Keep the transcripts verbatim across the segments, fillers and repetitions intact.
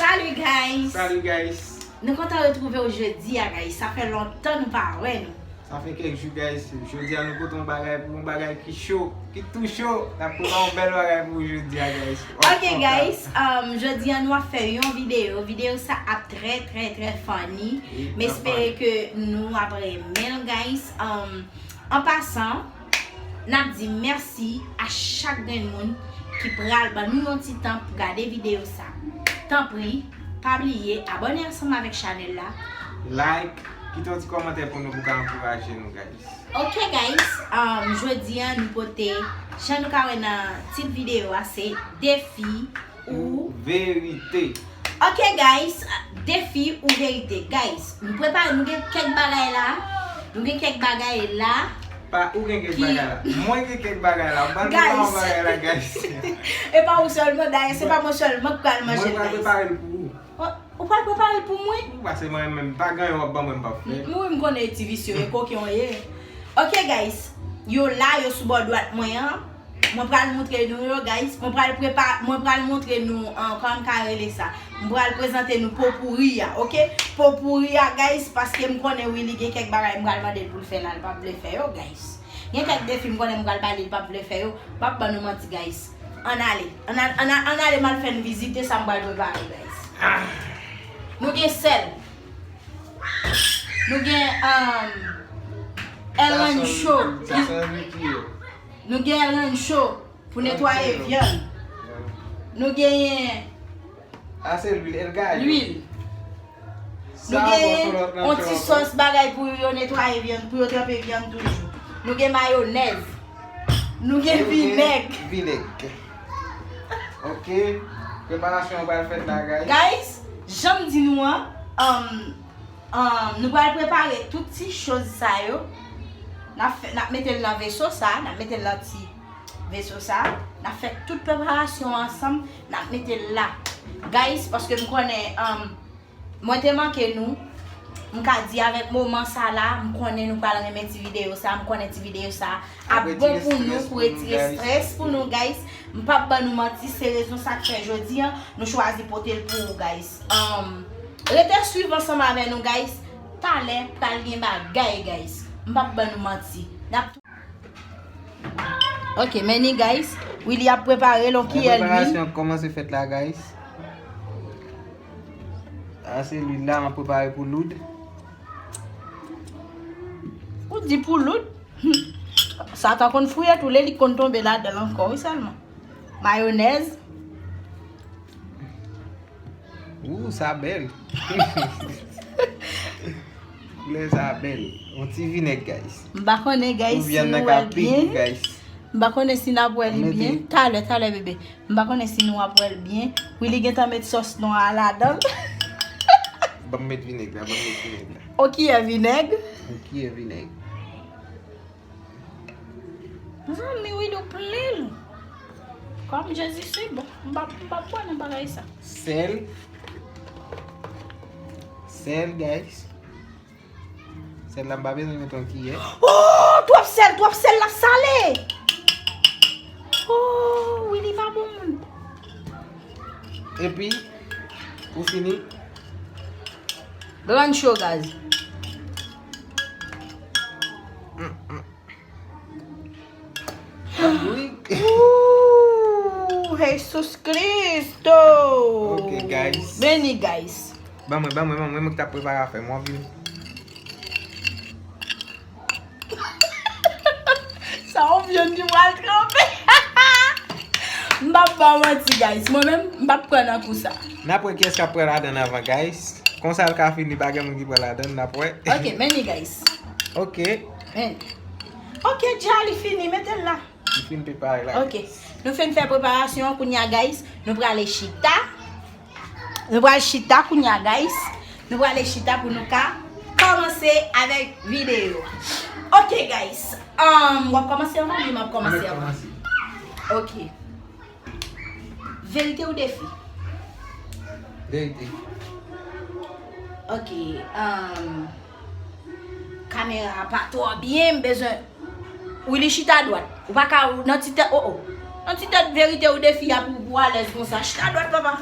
Salut guys! Salut guys! Nou kontan retwouve w jodi a guys. Sa fè lontan nou pa wè nou. Sa fè kèk jou guys. Jodi a nou pote yon bagay pou yon bagay ki cho, ki tou cho. N ap prepare yon bèl bagay pou w jodi a guys. Ok guys, um, jodi a nou ap fè yon videyo. Videyo sa ap trè trè trè funny. M espere ke nou ap renmen l guys. Um, an pasan, n ap di mèsi a chak grenn moun ki pral ban nou yon ti tan pou gade videyo sa. Tanpri, pa bliye abòne ansanm avèk chanèl la. Like, kite yon ti kòmantè pou nou pou ka ankouraje nou guys. Ok guys, um, jodi a nou pote, jan nou ka wè nan tit videyo a, se defi ou verite. Ok guys, defi ou verite. Guys, nou prepare, nou gen kèk bagay la. Nou gen kèk bagay la. Pa ou gen kèk bagay la. Mwen gen kèk bagay la. Mwen pral prepare yon bagay la guys. E pa ou sèlman, dayè se pa mwen sèlman ki pral manje l guys. Mwen pral prepare l pou ou. Ou pral prepare l pou mwen? Ou pase mwen menm pa gen yon wap ban mwen m pap fè. Mwen m konnen ti visye e koken w ye. Ok guys, yo la, yo sou bò dwat mwen an. Mwen pral montre nou yo guys. Mwen pral prepa, mwen pral montre nou an kòman m ka rele sa. Mwen pral prezante nou popouri a, ok? Popouri a guys, paske m konnen Willy gen kèk bagay m pral mande l pou l fè la, l pap vle fè yo guys. Gen kèk defi m konnen m pral ba li, l pap vle fè yo. M pap ban nou manti guys. Ann ale. Ann ale m al fè n vizite sa m pral prepare guys. Nou gen sèl. Nou gen um, Ellen Show. Nou gen Ellen Show pou netwaye vyann. Nou genyen Ase lwil, el gayo. Lwil. Nou genyen yon ti sòs bagay pou yo netwaye vyann, pou yo tranpe vyann toujou. Nou gen mayonèz. Nou gen vinèg. Vinèg. Ok. Preparasyon an pral fèt la guys. Guys, jan m di nou an, um, um, nou pral prepare tout ti choz sa yo. N ap mete l nan veso sa, n ap mete l nan ti veso sa. N ap fè tout preparasyon an ansanm, n ap mete l la. Guys, paske m konnen um, mwen te manke nou. M ka di avèk moman sa la, m konnen nou pral renmen ti videyo sa, m konnen ti videyo sa ap bon pou nou, pou retire strès pou nou guys. M pap ban nou manti, se rezon sa k fè jodi an nou chwazi pote l pou ou guys. Um, rete swiv ansanm avè nou guys. Talè pral gen bagay guys. M pap ban nou manti. N ap Ok, men ni guys, Willy ap prepare l yon kiyè lwil. Preparasyon an kòmanse fèt la guys. Ase lwil la m ap prepare pou loud. Ou di pou loud? Satan konn fouye tou, lè li konn tonbe ladan l ankò wi sèlman. Mayonèz. Ooh, sa bèl. Koulè sa bèl. Yon ti vinèg guys. M pa konnen guys si nou wè l byen. M pa konnen si n ap wè li byen. Talè, talè bebe. M pa konnen si nou ap wè l byen. Willy gentan met sòs nwa a ladan l. Ban m met vinèg la, ban m met vinèg la. Yon kiyè vinèg. Yon kiyè vinèg. Zanmi wi nou plen. Kòm Jezi se bon. M pa m pa bwè nan bagay sa. Sèl. Sèl guys. Sèl la m pa bezwen met yon kiyè. Oh, twòp sèl, twòp sèl la sale. Oh, wi li pa bon moun. Epi pou fini. Grann cho gaz. Ooh, Jesus Cristo! Ok guys. Beni guys. Ban mwen, ban mwen, ban mwen, mwen ki t ap prepare afè m, w ap vin. Sa yon vyann ki pral tranpe. M p ap ba w manti guys. Mwen menm, m p ap pran nan kou sa. N ap wè kiyès k ap pran ladann anvan guys. Konsa l ka fini, pa gen moun ki pran ladann, n ap wè. Ok, men li guys. Ok. Men. Ok, dja li fini, mete l la. Li fin prepare la. Ok. Nou fin fè preparasyon an kounye a guys. Nou prale chita. Nou pral chita kounye a guys. Nou prale chita pou nou ka kòmanse avèk videyo a. Ok guys. Um, w ap kòmanse anvan oubyen m ap kòmanse anvan? Ok. Verite ou defi? Verite. Ok. Um, kamera a pa twò byen, m bezwen. Willy chita dwat. Ou pa ka nan ti tèt, oh oh. Nan ti tèt verite ou defi a pou, pou alèz konsa. Chita dwat, papa.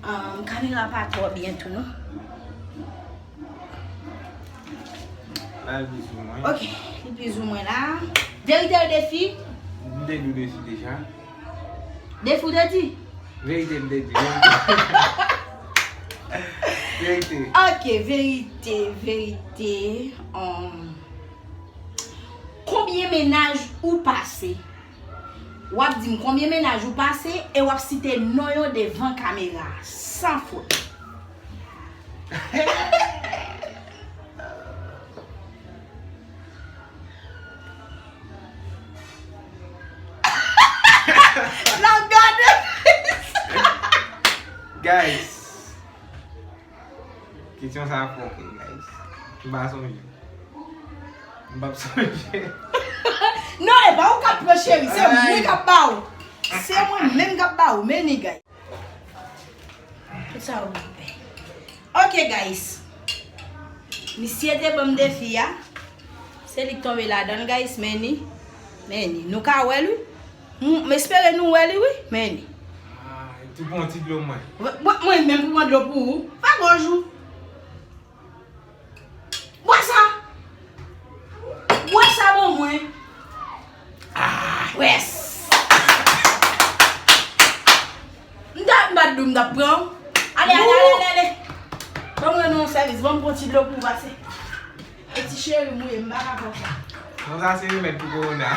Um, kamera pa twò byen tou non. La l pi sou mwen. Ok, li pi sou mwen la. Verite ou defi? M te di w defi deja. Defi ou te di? Verite m te di. Verite. Ok, verite, verite. Um, konbyen mennaj ou pase? W ap di m konbyen mennaj ou pase e w ap site non yo devan kamera a, san fot. L ap gade. Guys. Kesyon sa a fòke, guys. M pa sonje. M p ap sonje. Non, e pa ou k ap pran cheri, se mwen k ap ba ou. Se mwen menm k ap ba ou, men ni guys. Tout sa ou pè. Ok guys. Misye te ban m defi a. Se li k tonbe ladan l guys, men ni. Men ni. Nou ka wè l wi. M, m espere nou wè li wi, men ni. Ah, tou pran ti dlo mwen. Mwen, mwen menm pou pran dlo pou ou. Pa gon jou. Bwè sa. Bwè sa ban mwen. Ah, yes. M t ap bat dou, m t ap pran w. Ale, ale, ale, ale, ale. Ban mwen nan yon sèvis, ban m pran ti dlo pou w pase. E ti cheri m wi, m pa ka fè w sa. Non, sa se remèd pou kowona.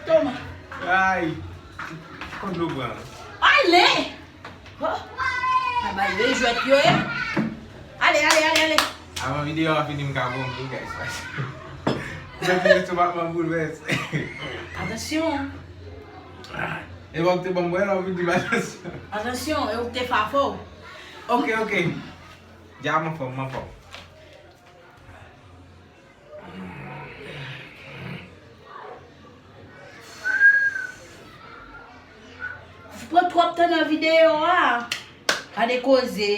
Toma. Ay. Kon dlo pran. Ale! Oh. Aba yo e jwèt yo ye. Ale, ale, ale, ale. Avan videyo a fini m ka vomi wi guys. Mwen fini sou batman boulvès. Atansyon. E w ap te ban m bwè la w vin di m atansyon. Atansyon, e ou k te fè afè w. Ok, ok. Dja m anfòm, m anfòm. Ou pran twòp tan nan videyo a. Gade koze.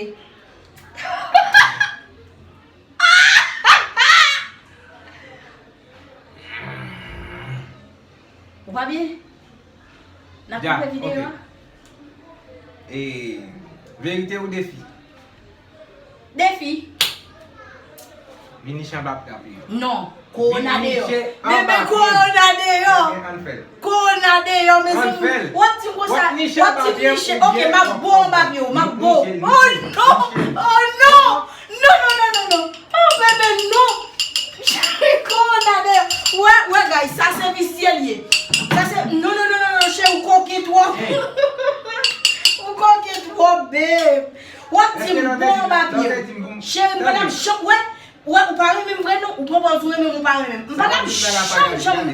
Ou pa byen? N ap koupe videyo a? E, verite ou defi? Defi. Vini chan m ap trape yo. Non. Kowona deyò. Bebe, kowona deyò. Ann fè l. Kowona deyò, mezanmi. W ap di m konsa, w ap di m niche. Ok, m ap bo anba pye w, m ap bo. Oh non! Oh non! Non, non, non, non, non. Oh, bebe, non. Kowona deyò. Wè, wè, guys, sa se visye l ye. Sa se, non, non, non, non, non, cheri, ou koken twòp. Ou koken twòp, babe. W ap di m bo anba pye w. Cheri, m pa t ap janm, wè, wè, ou pa renmen m vre non, ou pran pòz ou renmen m, ou pa renmen m. M pa t ap janm, janm.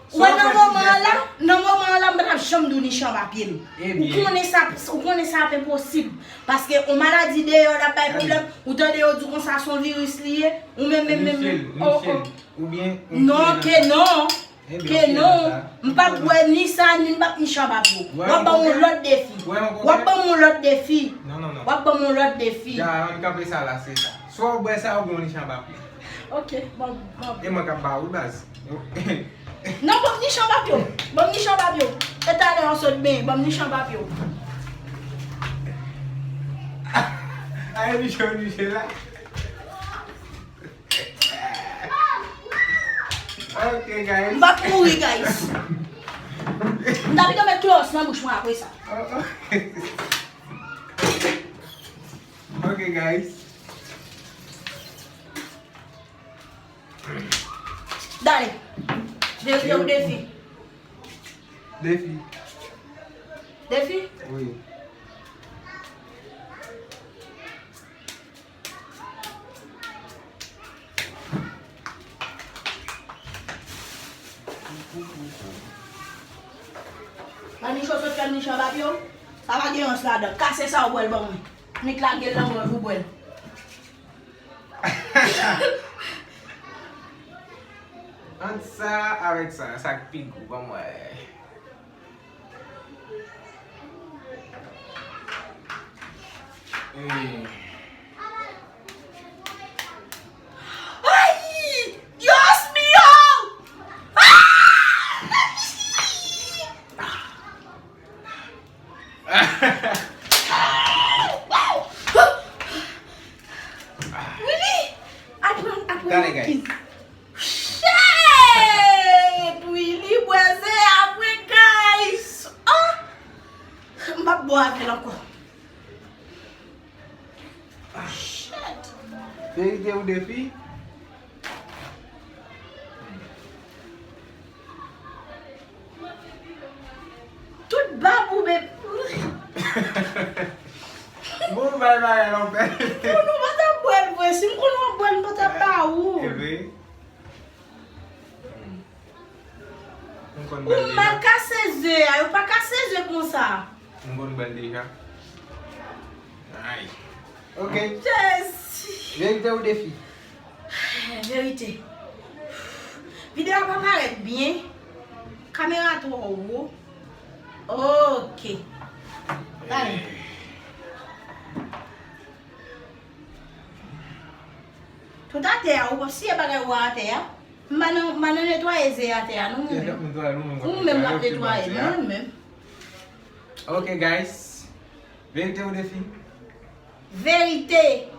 Wè, nan moman an la, nan moman an la, m pa t ap janm di w niche anba pye m. Ou konnen sa, ou konnen sa ap enposib. Paske yon maladi deyò l ap bay pwoblèm, ou tande yo di w konsa se yon viris li ye, ou menm, menm, menm, menm. Oh, oh. Non, ke non. Ke non, m p ap wè ni sa, ni m p ap niche anba pye w. W ap ban m yon lòt defi. W ap ban m yon lòt defi. W ap ban m yon lòt defi. Ya, ann kanpe sa la, se sa. Swa w bwè sa, oubyen w niche anba pye. Ok, ban m, ban m. E mwen k ap ba ou, baz. Non, ban m niche anba pye w. Ban m niche anba pye w. E talè w sot benyen, ban m niche anba pye w. Aye, niche, niche la. Ok, guys. M p ap mouri, guys. M ta pito met klowòs nan bouch mwen apre sa. Oh, oh. Ok, guys. Dale. Defi ou defi? Defi. Defi? Wi. Nan niche w sot fè m niche anba pye w, sa pa gen rans ladan. Kase sa w bwè l ban mwen. Nik lage l nan mwen pou bwè l. Ant sa avèk sa, sa k pi gou, ban m wè. Hey. Ay! Dios mío! Ah! Bon, avè l ankò. Shit. Verite ou defi? Tout bab ou, men. Bon, bay, bay, non, pè. Pou nou pa ta bwè l vre, si m konn w ap bwè l, m pa ta ba ou. E vre? M konn bwè l deja. Ou mal kase ze a, yo pa kase ze konsa. M konn bwè l deja. Ay. Ok. Jezi. Verite ou defi? Verite. Videyo a pa parèt byen. Kamera twò wo. Ok. Talè. Tout atè a, ou pa siye bagay ou atè a. M pa nan, m pa nan netwaye ze atè a, non, mwen menm. Ou menm w ap netwaye, mwen menm. Ok, guys. Verite ou defi? Verite. Ok.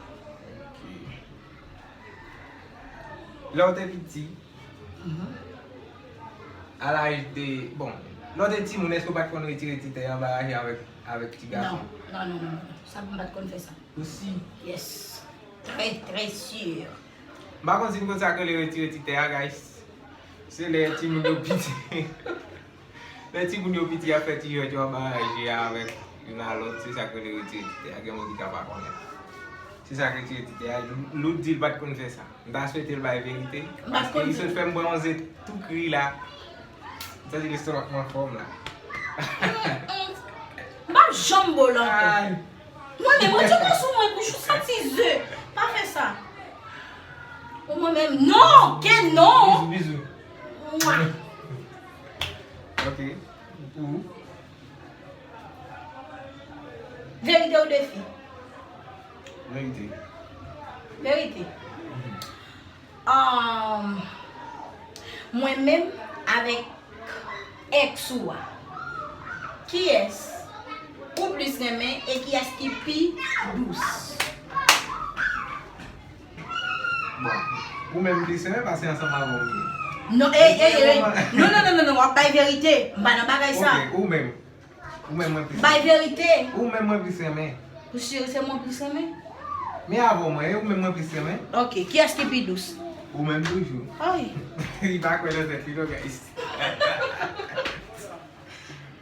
Lè w te piti, a laj de, bon, lè w te timoun, èske w pa t konn retire ti tè anba raje avèk, avèk ti gason? Non, non, non, non, non. Sa m pa t konn fè sa. Ou si? Yes. Très, très sûr. M pa konn si n konn sa k rele retire ti tè a, guys. Se lè timoun yo piti. Lè timoun yo piti, y ap fè ti jwèt yo anba raje a avèk youn a lòt, se sa k rele retire ti tè a. Gen moun ki ka pa konnen. Se sa k retire ti tè a. Lou di l pa t konn fè sa. M ta swete l bay verite. Paske li sot fè m bwè yon ze tou kri la. M santi lestomak mwen fò m la. M p ap janm bo l ankò. Ay. Mwen menm, retire sou mwen, bouch ou santi ze. Pa fè sa. Ou mwen menm, non, gen non. Bizou, bizou. Mwa. Ok. Ou? Verite ou defi? Verite. Verite. Um, mwen menm avèk èks ou a, kiyès ou plis renmen e kiyès ki pi dous? Bon, ou menm plis renmen paske ansanm avè w m ye. Non, ey, ey, ey. Non, non, non, non, non, w ap bay verite. M pa nan bagay sa. Ok, ou menm. Ou menm mwen plis renmen. Bay verite. Ou menm mwen plis renmen. Ou si se mwen plis renmen? Men avè w mwen, e ou menm mwen plis renmen. Ok, kiyès ki pi dous? Ou menm toujou. Ay. Li pa kwè nan tèt li non, guys.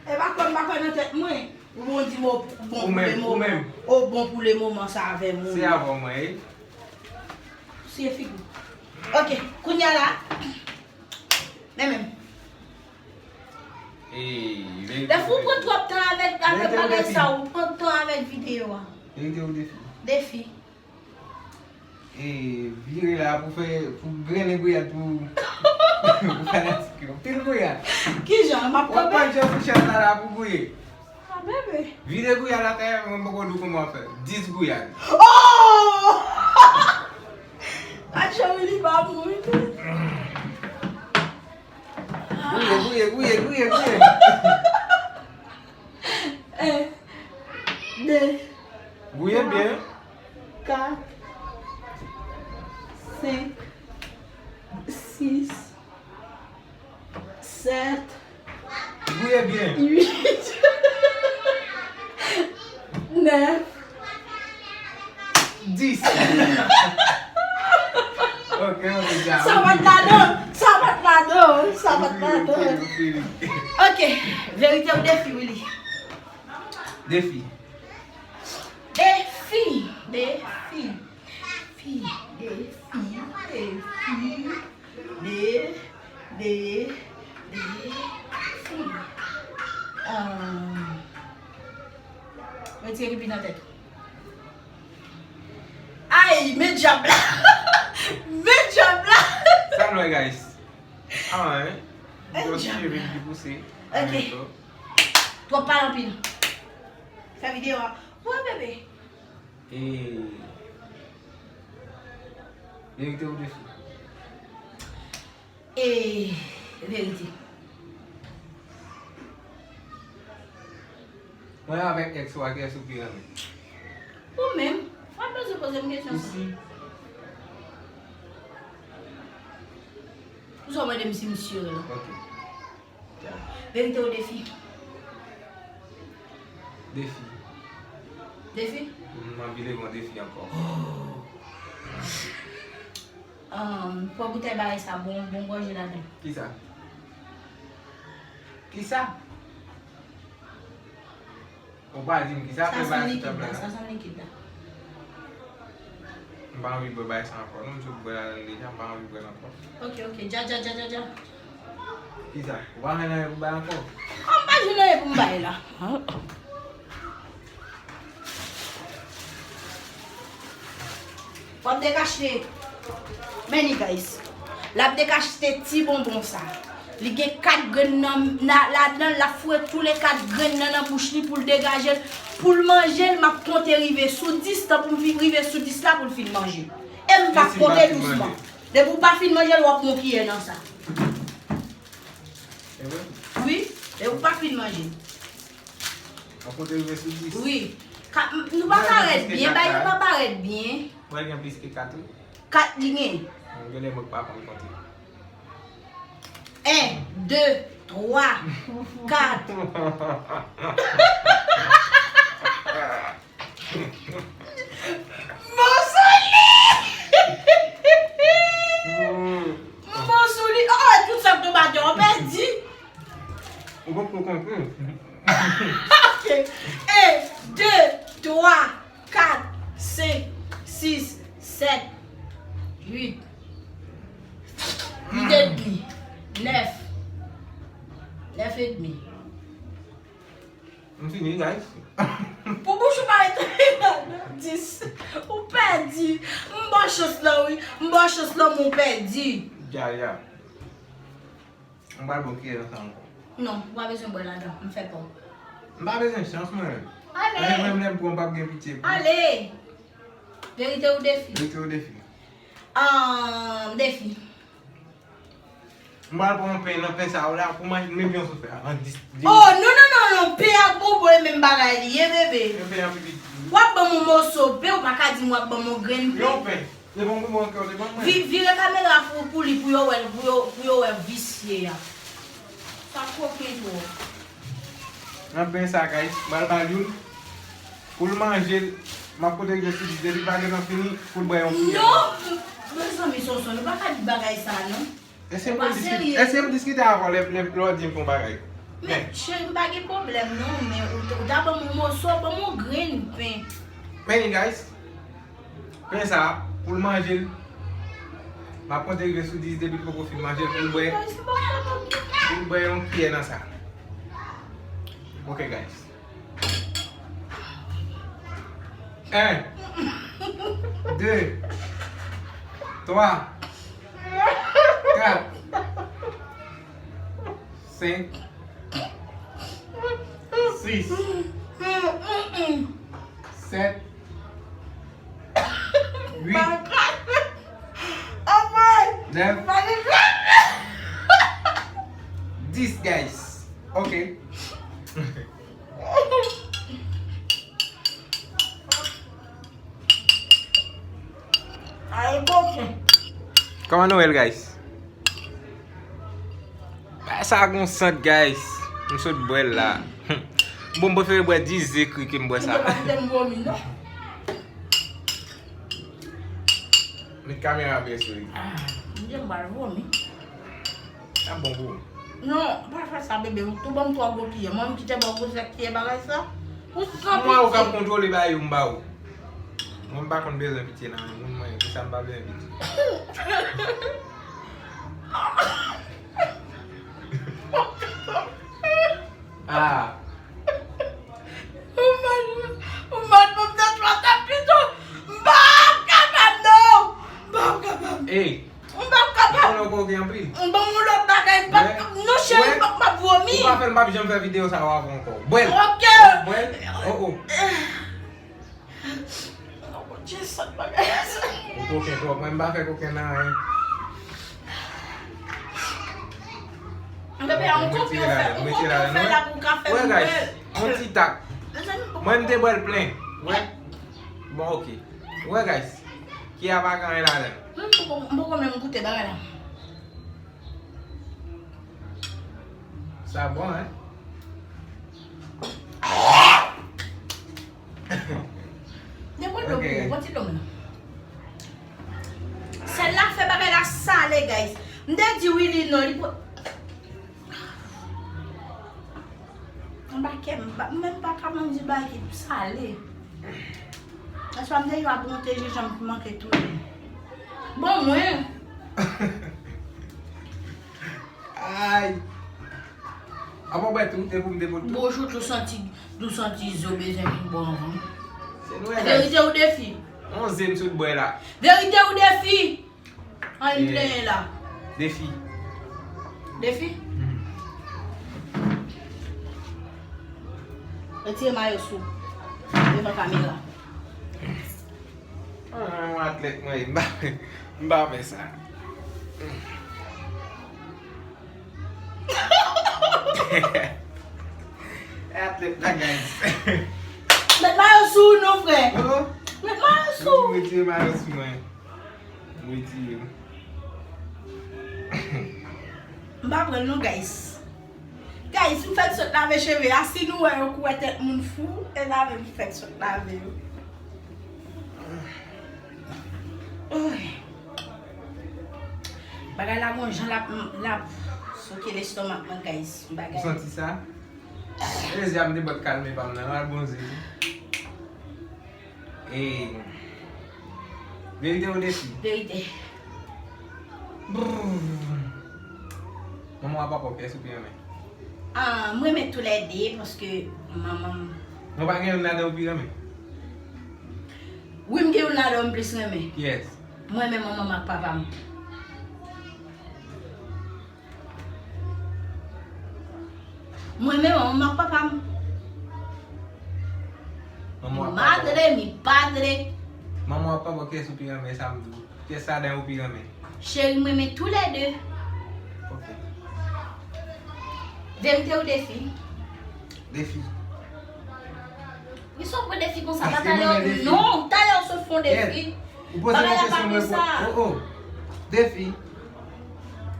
E pa kwè m pa kwè nan tèt mwen. Ou bon di m ou bon pou le moman. Ou bon pou le moman sa avè moun. Se avè w mwen, e? Siye figi w. Ok, kounye a la. Men menm. Dèfwa ou pran twòp tan avèk, avèk bagay sa, ou pran tan avèk videyo a. Verite ou defi? Defi. E, vire la pou fè, pou grennen gouyad pou, pou fanatik yo. Pil gouyad. Kijan? M ap kanpe? W ap pran jan fourchèt la la pou gouye. Ah, bebe. Vide gouyad atè, mwen poko di w kòman w ap fè. Dis gouyad. Oh! Atchè, wi, li pa bon, wi. Gouye, gouye, gouye, gouye, gouye. En, de, twa, kat, senk, sis, sèt, gouye byen. Uit, nèf, dis. Ok, ok, dja. Sa pa t ladan. Sa pa t ladan. Sa pa t ladan. Ok, verite ou defi, Willy? Defi. Defi. Defi. Fi, defi, defi. De, de, defi. Ah. Retire pipi nan tèt ou. Ay, men djab la. Men djab la. Sa nou wè, guys? Ah, hein? Men djab la. Yo cheve ki pouse. Ok. Twòp pale anpil. Fè videyo a. Wè, bebe. E verite ou defi? E verite. Mwen avèk èks ou a, kiyès ou pi renmen? Ou menm. Ou pa bezwen poze m kesyon sa. Isi. Ou sa w mande m si m si la? Ok. Verite ou defi? Defi. Defi? M anvi leve yon defi ankò. Ahn, pran boutèy bagay sa, bon, bon gòje ladan. Kisa? Kisa? Ou pa di m kisa, sa se yon likid la, sa se yon likid la. M pa anvi bwè bagay sa ankò. Non, m sot bwè ladan l deja, m pa anvi bwè l ankò. Ok, ok, dja, dja, dja, dja, dja. Kisa? Ou pa gen anyen pou bay ankò? Ah, m pa jwenn anyen pou m bay la. W ap dekachte. Men li, guys. L ap dekachte ti bonbon sa. Li gen kat grenn nan, na, ladan l, l ap foure tou le kat grenn nan nan bouch li pou l degaje l, pou l manje l, m ap konte rive sou dis, tan pou m fi-, rive sou dis la pou l fin manje. E m p ap konte dousman. Depi w pa fin manje l, w ap pran kiyè nan sa. Wi, depi w pa fin manje l. Ap konte rive sou dis. Wi. Ka, m, nou pa parèt byen, bay nou pa parèt byen. Mwen gen plis ke kat, wi. Kat li gen. Mwen gen lè mwen pa konn konte. En, de, twa, kat. Moso li! Moso li! Oh, tout sa k tonbe atè, w pèdi! Ou poko konprann. Ok. En, de, twa, kat, senk, sis, sèt, uit, uit edmi, nèf, nèf edmi. M fini, guys. Pou bouch ou pa rete nan dis. Ou pèdi. M ba w chans lan, wi. M ba w chans lan, men w pèdi. Ya, ya. M pral bon kiyè nan sa ankò. Non, ou pa bezwen bwè ladan. M fè pa w. M pa bezwen chans, mwen. Ale. Mwen menm, lè m pran, m p ap gen pitye pou. Ale. Verite ou defi? Verite ou defi? Ahn, defi. M pral pran yon pen nan pen sa yo la pou manje, menm jan w sot fè a, an dis, dis. Oh, non, non, non, non, pen ak bonbon e menm bagay li ye, bebe. Yon pen an pi piti. W ap ban m yon moso pen, ou pa ka di m w ap ban m yon grenn pen. Yon pen. Se bon bonbon ke w te ban mwen. Vi-, vire kamera pou, pou li, pou yo wè, pou yo, pou yo wè visye a. Sa koken twòp. Nan pen sa, guys, m pral ba l youn. Pou l manje l, m ap konte rive sou dis. Depi l pa gentan fini, pou l bwè yon kiyè. Non! Mezanmi, Sonson, nou pa ka di bagay sa, non. Eske m diskite, eske m diskite avè w lè, lè, lè w di m fè yon bagay? Men, cheri, m pa gen pwoblèm, non, men ou, ou ta ban m yon moso, ban m yon grenn pen. Men, guys, pen sa, pou l manje l, m ap konte rive sou dis depi l poko fin manje l, pou l bwè, pou l bwè yon kiyè nan sa. Ok, guys. En, de, twa, kat, senk, sis, sèt, uit, nèf, dis, guys. Ok. Ay, koken. Kòman nou wè l, guys? Bagay sa gon sant, guys. M sot bwè l la. Bon, m prefere bwè dis ze kri ke m bwè sa. M te pa kite m vomi, non. Met kamera byen sou li. Ah, m di m pral vomi. Sa bon pou ou? Non, pa fè sa, bebe. Ou tou ban m twa gwo kiyè. Mwen, m kite ba w gwosè kiyè bagay sa. Ou san pitye. Mwen, ou ka kontwole ba yo, m ba ou. Mwen, m pa konn bezwen pitye nan men moun mwen. Pou sa, m pa bezwen pitye. Ah. Ou mal, ou mal pou m nan twa kat pito. M pa kapab, non. M pa kapab. Ey. M p ap kapab. Ou konnen w koken anpil. Ban m yon lòt bagay, m p ap, non, cheri, m p ap, m ap vomi. Ou pa fè l, m p ap janm fè videyo sa yo avè w ankò. Bwè l. Ok. Bwè l. Oh, oh. Non, Bondye, sòt bagay sa. Ou koken twòp. Mwen, m pa fè koken nan anyen. Bebe, yon koken w fè, yon koken w fè la pou w ka fè m bwè l. Yon ti tak. Mwen, m te bwè l plen. Wè. Bon, ok. Wè, guys. Kiyè a pa gen anyen ladan l. Mwen, m poko, m poko menm goute bagay la. Sa bon, hein? Ti dlo mwen. Sèl la fè bagay la sale, guys. M te di wi li non, li po-, anba kè m, m pa, m menm pa ka manje bagay ki sale. Aswè m te yon ap monte jenjanm ki manke touye m. Bon, mwen. Ay. Apa w bwè tou, te pou m te pou tou. Bonjou, tou santi, tou santi zo bezwen vin bon anvan. Se nou, guys. Verite ou defi? On zen sou bwè la. Verite ou defi? An, li plenyen la. Defi. Defi? Mhm. Retire mayo sou devan kamera. Ah, yon atlèt mwen ye, m pa, m pa fè sa. E atlèt la, guys. Met mayo sou non, frè. Oh. Met mayo sou. Mwen retire mayo sou mwen. Mwen retire. M pa pran l non, guys. Guys, m fèk sot lave cheve a. Si nou wè yo kouvè tèt moun fou, e lave m fèk sot lave yo. Oy. Bagay la gon jan l ap, l ap souke lestomak mwen, guys. Bagay. Ou santi sa? E zi a m te bòt kalme pa m nan, al bon zi. E, verite ou defi? Verite. Brrr. Manman w ak papa w, kiyès ou pi renmen? Ah, m renmen toulède paske manman m. Mwen pa gen youn ladan ou pi renmen? Wi, m gen youn ladan m plis renmen. Kiyès? M renmen manman m ak papa m. Mwen menm, manman m ak papa m. Manman w ak papa w. Mi madre, mi padre. Manman w ak papa w, kiyès ou pi renmen, sa m di w? Kiyès ladan yo ou pi renmen? Cheri, m renmen tou lè de. Ok. Verite ou defi? Defi. Kisa w pran defi konsa? Pa talè w, non, talè w sot fè yon defi. Ou poze mwen kesyon, mwen reponn. Oh, oh. Defi.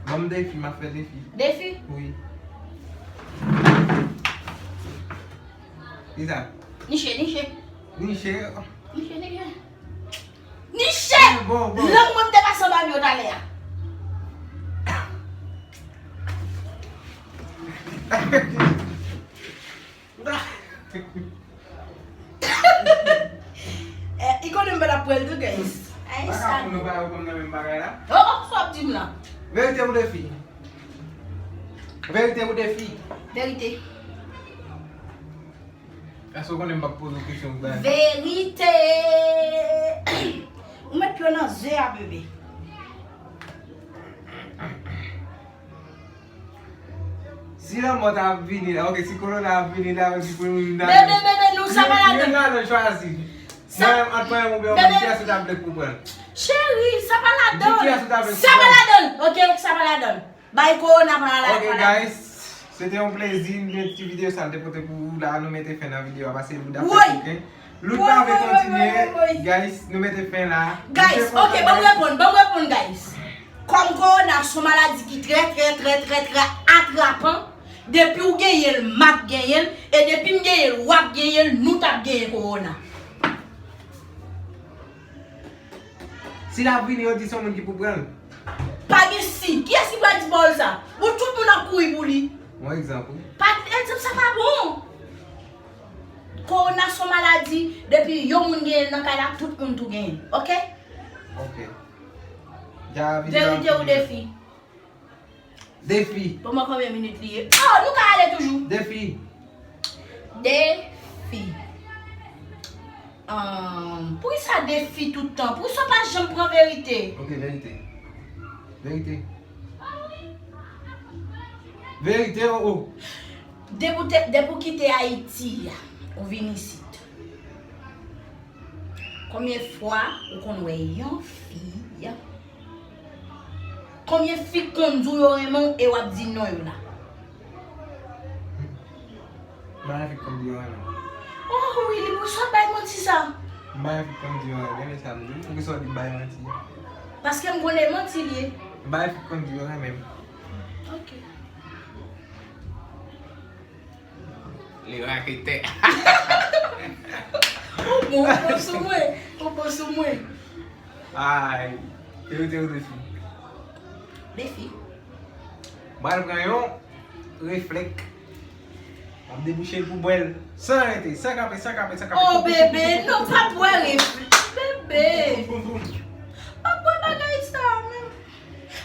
Ban m defi, m ap fè defi. Defi? Wi. Kisa? Niche, niche. Niche? Niche, niche. Niche! Bon, bon. Lang mwen m te pase anba m yo talè a. Eh, i konnen m pa t ap pran l tou, guys. Ay, sa. Baka pou nou pa yo konn nan menm bagay la. Oh, oh, sa w ap di m la? Verite ou defi? Verite ou defi? Verite. Èske w konnen m p ap poze w kesyon pou bagay? Verite! Ou met pye w nan ze a, bebe. Si lanmò ta ap vini la, ok, si kowona ap vini la, ou di pou nou nan. Bebe, bebe, non, sa pa ladan. Youn ladan chwazi. Mwen menm, ant mwen menm oubyen ou menm, kiyès ou ta vle pou pran? Cheri, sa pa ladan. Di kiyès ou ta vle pou pran? Sa pa ladan. Ok, sa pa ladan. Bay kowona pa la. Ok, guys, se te yon plezi, nou met ti videyo sa l te pote pou ou la, nou mete fen nan videyo a, pase Louda fè koken. Louda pa vle kontinye, guys, nou mete fen la. Guys, ok, ban m reponn, ban m reponn, guys. Kòm kowona se yon maladi ki trè, trè, trè, trè, trè atrapan, depi w genyen l, m ap genyen l, e depi m genyen l, w ap genyen l, nou t ap genyen kowona. Si l ap vini, yo di se yon moun ki pou pran l. Pa gen si. Kiyès ki pral di pawòl sa? Bon, tout moun ap kouri pou li. Yon egzanp, wi. Pa, egzanp sa pa bon. Kowona se yon maladi, depi yon moun genyen l nan kay la, tout moun tou genyen l. Ok? Ok. Verite ou defi? Defi. Bon, mwen konbyen minit li ye? Oh, nou ka ale toujou. Defi. Defi. Ahn, poukisa defi tout tan? Poukisa w pa janm pran verite? Ok, verite. Verite. Verite, oh, oh. Depi w te, depi w kite Ayiti a, ou vin isit. Konbyen fwa ou konn wè yon fi? Konbyen fi k konn di w yo renmen w e w ap di non yo la? M pa gen fi k konn di yo renmen m. Oh, Willy, poukisa w ap bay manti sa? M pa gen fi k konn di yo renmen m, e sa m di w. Poukisa w di m bay manti? Paske m konnen manti l ye. M pa gen fi k konn di yo renmen m. Ok. Li raketè. Ou bon, ou bon sou mwen. Ou Sou mwen. Ay, te rete ou defi. Defi. M pral pran yon reflèk. M ap debouche l pou bwè l. San rete, san kanpe, san kanpe, san kanpe. Oh, bebe, non, pa bwè reflèk, bebe. Boum, boum, boum. Pa bwè bagay sa, menm.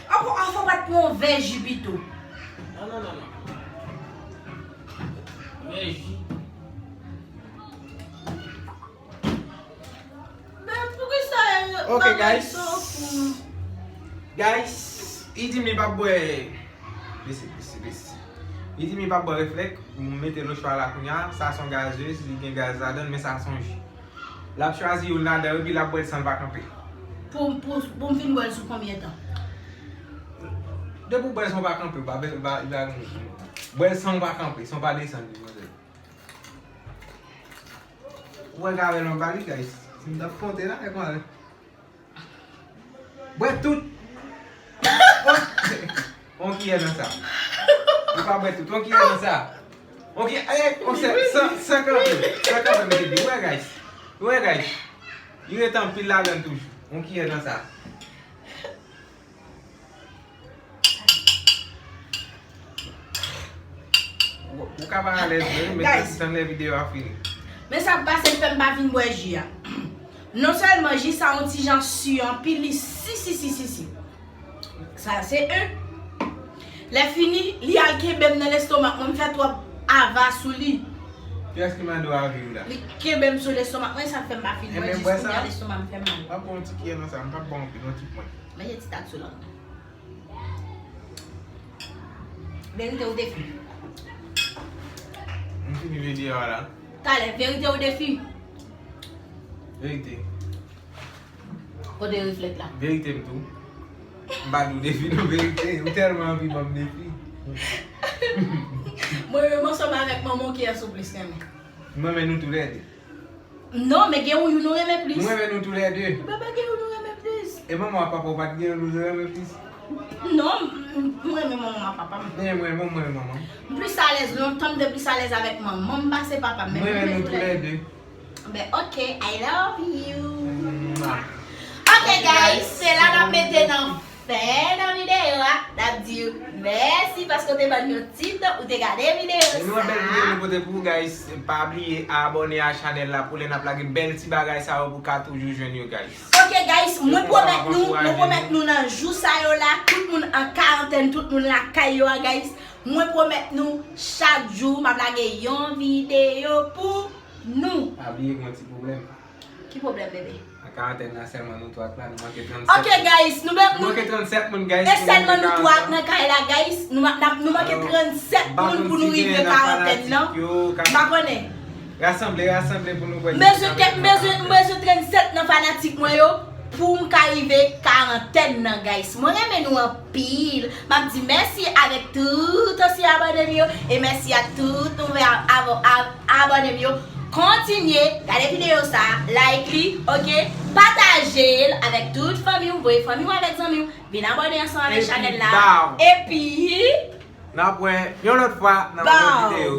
Ankò, ankò, w pa t pran yon vè ji pito. Non, non, non, non. Vè ji. Men poukisa yo Ok, bagay guys. Sa pou Guys, li di m li p ap bwè. Bese, bese, bese. Li di m li p ap bwè reflèk. M mete l o chwa la kounye a. Sa se yon gazez, li gen gaz ladan l, men sa se yon ji. L ap chwazi youn ladan yo, epi l ap bwè l san l pa kanpe. Pou, pou, pou m fin bwè l sou konbyen tan? Depi w bwè l san w pa kanpe, w pa, w pa, w pa, bwè l san w pa kanpe, san w pa desann li, manzè. Ou wè gade lòm pa li, guys. Si m t ap konte la, e konsa. Bwè tout. On kiyè nan sa. Ou pa bwè tout. On kiyè nan sa. On kiyè, eh, on sèl, san, san kanpe. San kanpe, mesye, ou wè, guys. Ou wè, guys. Li rete anpil ladan l toujou. On kiyè nan sa. Ou, ou ka pa alèz vre, men Guys. Tann lè videyo a fini. Men sa k pase l fè m pa vin bwè ji a. Non sèlman ji sa yon ti jan si anpil, li si, si, si, si, si. Sa se en. Lè fini, li al kenbe m nan lestomak mwen, m fè twòp ava sou li. Kiyès ki mande w avi w la? Li kenbe m sou lestomak mwen, sa k fè m pa fin bwè, Ebyen, jis bwè kounye a sa. Lestomak m fè m mal. M ap pran yon ti kiyè nan sa, m p ap ba w anpil, yon ti pwen. Mete ti tak sou lang mwen. Verite ou defi? M fini videyo a la. Talè, verite ou defi? Verite. Kote reflèk la? Verite m tou. M pa di w defi non, verite. Ou tèlman anvi ban m defi. Mwen menm ansanm avèk manman w kiyès ou plis renmen? Mwen renmen nou toulède. Non, men gen yon youn ou renmen plis. Mwen renmen nou toulède. Bebe, gen youn ou renmen plis. E manman w ak papa w pa t gen youn ou renmen plis? Non, m, m renmen manman m ak papa m. Men mwen, mwen, mwen renmen manman m. M plis alèz, lontan m te plis alèz avèk manman m pase papa m, men Mwen mwen renmen renmen nou toulède. Toulède. Ben, ok, I love you. Mwah. Ok, guys, se la n ap mete nan fen nan videyo a, n ap di w mèsi paske w te ban n yon ti tan, ou te gade videyo sa. E nou yon bèl videyo nou pote pou ou, guys. Pa bliye abòne a chanèl la pou lè n ap lage bèl ti bagay sa yo pou w ka toujou jwenn yo, guys. Ok, guys, mwen pwomèt nou, mwen pwomèt nou nan jou sa yo la, tout moun an karantèn, tout moun lakay yo a, guys. Mwen pwomèt nou, chak jou, m ap lage yon videyo pou nou. Pa bliye gen yon ti pwoblèm. Ki pwoblèm, bebe? Nan karantèn nan sèlman nou twa k la, nou manke trannsèt moun. Ok, guys, nou manke trannsèt moun, guys, e sèlman nou twa k nan kay la, guys. Nou, nou manke trannsèt moun pou nou rive karantèn nan. M pa konnen. Rasanble, rasanble pou nou kwè. M bezwen, m bezwen, m bezwen trannsèt nan fanatik mwen yo pou m ka rive karantèn nan, guys. Mwen renmen nou anpil. M ap di mèsi avèk tout ansyen abòne m yo e mèsi a tout nouvo abòne m yo. Kontinye gade videyo sa, like li, ok? Pataje l avèk tout fanmi w, voye fanmi w avèk zanmi w, vin abòne ansanm avèk chanèl la. Epi, n ap wè yon lòt fwa nan yon lòt videyo.